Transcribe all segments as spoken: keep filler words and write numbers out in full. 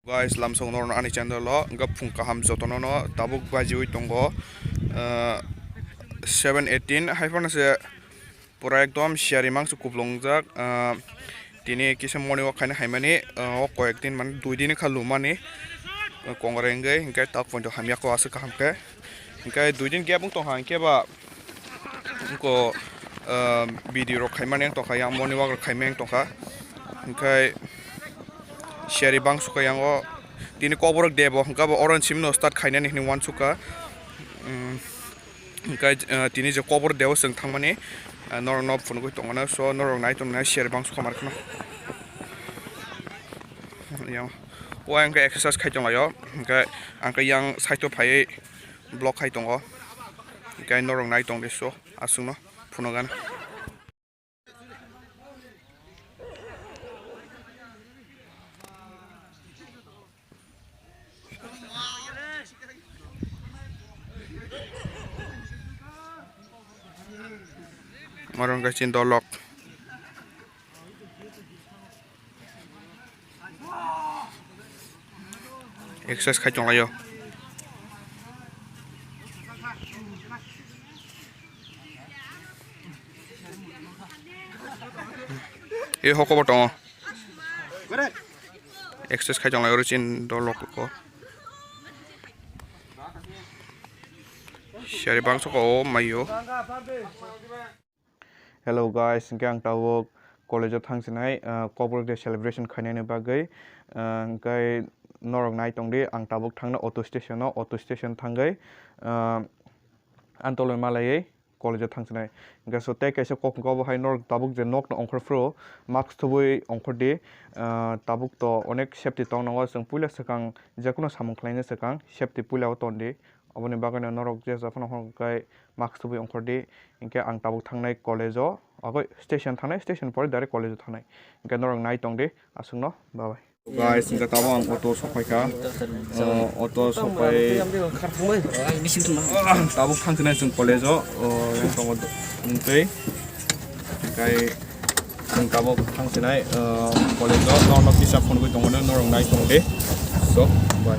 Guys, lamsong norno ani channel o, hwnkhe phung kaham jotono no tabuk bajiwi tongo, ah, seven eighteen, hai phano se pura ekdom siyari mangso kuplungjak, ah, tini kisa morning walk khaina haimani, ah, o koyek din mane dui din kha lumani, ah, kongrai wngwi, hwnkhe tak poito hamya khe aswk kaham khe, hwnkhe dui din gap wng tongkha, hwnkhe ba Wngkha, ah, video rok khaimani wng tongkha, yang morning walk rok khaimani wng tongkha. Hwnkhe siyari bangso kha yang o tini koborok debo, hwnkhe bo oro ni simi no start khainani hinwi uansukha. Um, hwnkhe, ah, tini je kobor debo chwng thangmani, ah, norok no phunugwi tongmano, so norok nai tongmani siyari bangso kha mankheno. Yang o ang khe exercise khai tonglaio, hwnkhe ang khe yang side o phaiwi vlog khai tongo, hwnkhe norok nai tongdi, so. Aswkno phunukgana. Oro wngkha chini dolok. Exercise khai tonglaio. E hoko bo tongo. Exercise khai tonglaio oro chini dolok ko. Siyari bangso ko o maio. Hello guys, hwnkhe ang tabuk college o thang sinai, ah, Kokborok Day celebration khainani bagwi, ah, hwnkhe norok nai tongdi, ang tabuk thangno auto station o, auto station thangwi, ah, Antoloi malaiwi college o thang sinai. Hwnkhe so tei kaisa kok hwnkhe obo hai norok tabuk je nokno ongkhor phuru mask thubui ongkhordi, ah, tabuk to onek safety tong nango, chwng puila swkang jekheno samung khlaina swkang safety puila o tondi. Oboni bagwino norok jesa phano hor khe mask thubui ongkhordi, hinkhe ang tabuk thangnai college o, agoi station thangnai, station pore direct college o thangnai, hinkhe norok nai tongdi aswkno, bye bye. Guys, hinkhe tabuk ang auto sokphaikha, uh, auto sokphai, tabuk thangsinai chwng college o, uh, yang tongo twi, hinkhe Chwng tabuk thang sinai, uh, college o, norok kisa phunugwi tongmani norok nai tongdi. So, bye.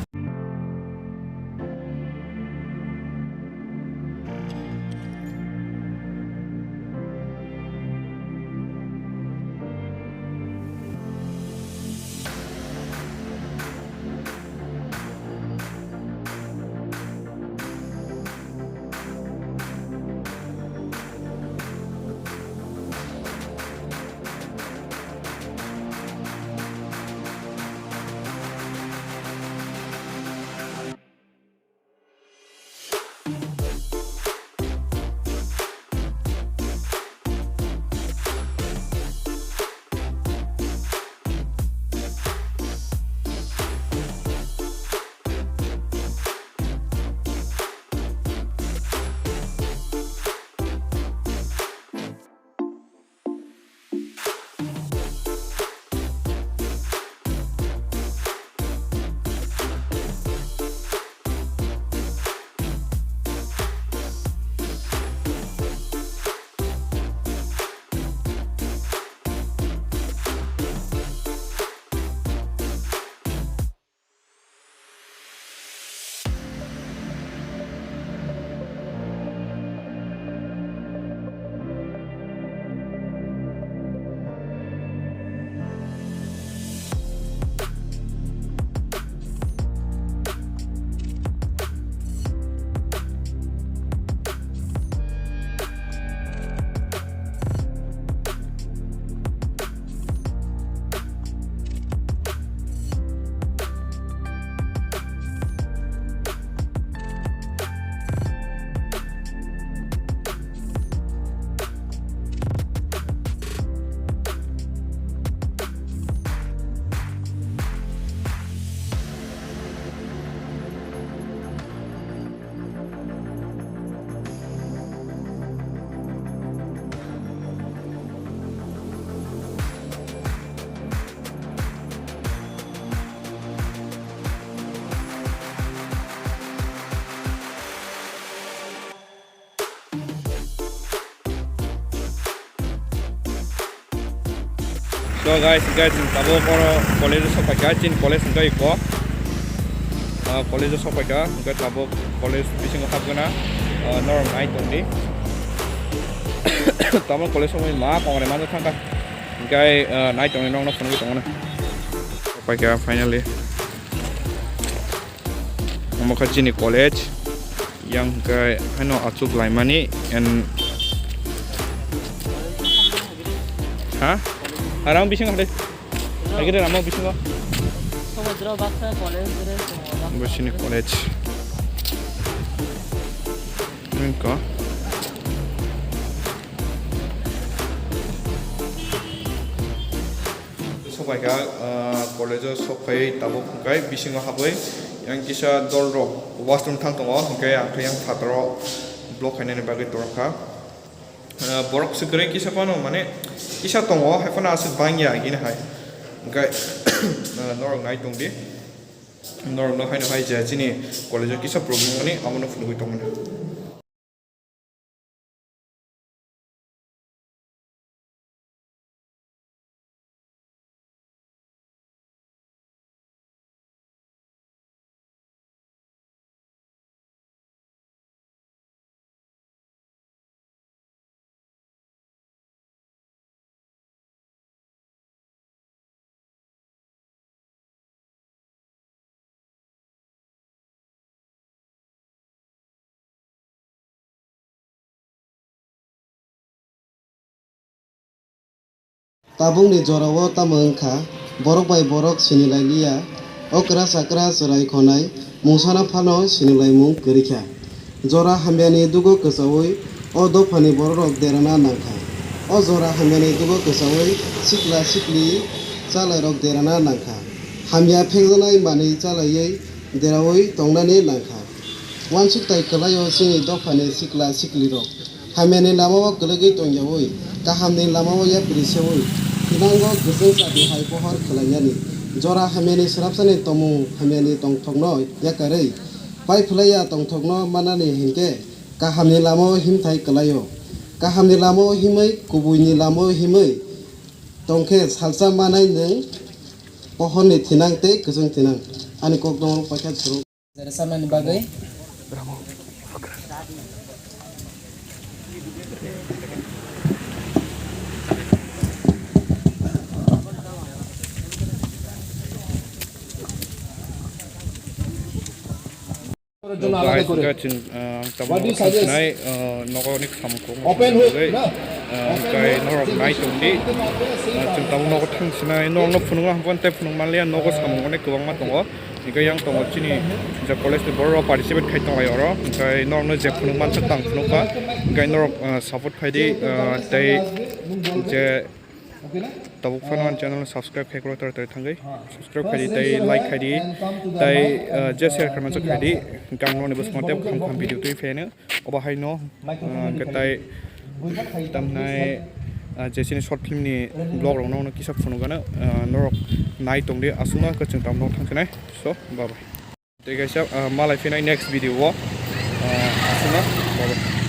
So guys, guys, tabuk oro college o sokphaikha, chini college wngkha iko. Ah, college o sokphaikha, hwnkhe tabuk college bisingo habgana, ah, norok nai tongdi. Tabuk college sokphai ma kongre mano thangkha. Hwnkhe, ah, nai tongdi, norokno phunugwi tongmano. Sokphaikha finally. Omo kha chini college, yang hwnkhe haino achuk laimani and, ha? Arang bising hade. Agere ramo bisingo. Bo chini college. Wngkha. Sokphaikha, ah, college o sokphai tabuk hwnkhe bisingo habwi yang kisa dol rok washroom thang tongo, hwnkhe ang khe yang phataro block khainani bagwi torokha. Ah, borok swkrai kisa phano mane kisa tongo, hai phano aswk bangya gini hai. Hwnkhe, ah, norok nai tongdi, norokno haino hai je chini college o kisa problem wngmani, abono phunugwi tongmani. Tabukni jorao tamo wngkha, borok bai borok sinilai liya, o kwrasa kwra chwrai khonai mungsano phano sinilaimung kwrwi kha. Jora hamyani dugo kwchaui o dophani bororok derana nangkha. O jora hamyani dugo kwchaui sikla sikli chalairok derana nangkha. Hamya phekjaknai manwi chalaiwi deraui tongnani nangkha. Uansuk tai kwlaio chini dophani sikla siklirok. Hamyani lamao kwlwgwi tongyaui, kahamni lamao yapri seui, thinango kwchwng chati hai pohor khwlainani. Jora hamyani swrapsani tongmung hamyani tongthokno yakarwi, pai phlaiya tongthokno manani hinkhe kahamni lamao himthai kwlaio. Kahamni lamao himwi, kubuini lamao himwi tongkhe salsa manai nwng pohorni thinang tei kwchwng thinang. Ani kokno paikha. Jara samani bagwi. Guys, hwnkhe chwng, ah, tabuk nogo thangsinai, ah, nogo ni samung kok wngkha, ah, hwnkhe norok nai tongdi, ah, chwng tabuk nogo thangsinai, norokno phunukna hwnkhe tei phunuk manliya, nogo samung onek kwbangma tongo. Hingke yang tongo chini je college ni borok rok participate khai tonglai oro, hingke norok no je phunuk mansak tang phunuk kha, hingke norok, ah, support khai di, ah, tei je tabuk phano ani channel no subscribe khai kwrwi tor tor thangwi subscribe khai di tei like khai di tei, ah, je share khai mansak khai di, hingke ang nokni bwskango tei kham kham video twi pheno. Obo haino, ah, hwnkhe tai tamnai, ah, je chini short film ni vlog rok no kisa phunukgano, ah, norok nai tongdi aswkno hwnkhe chwng tamno thangsinai. So, bye bye. Tei kaisa, ah, malai phinai next video o, ah, aswkno, bye bye.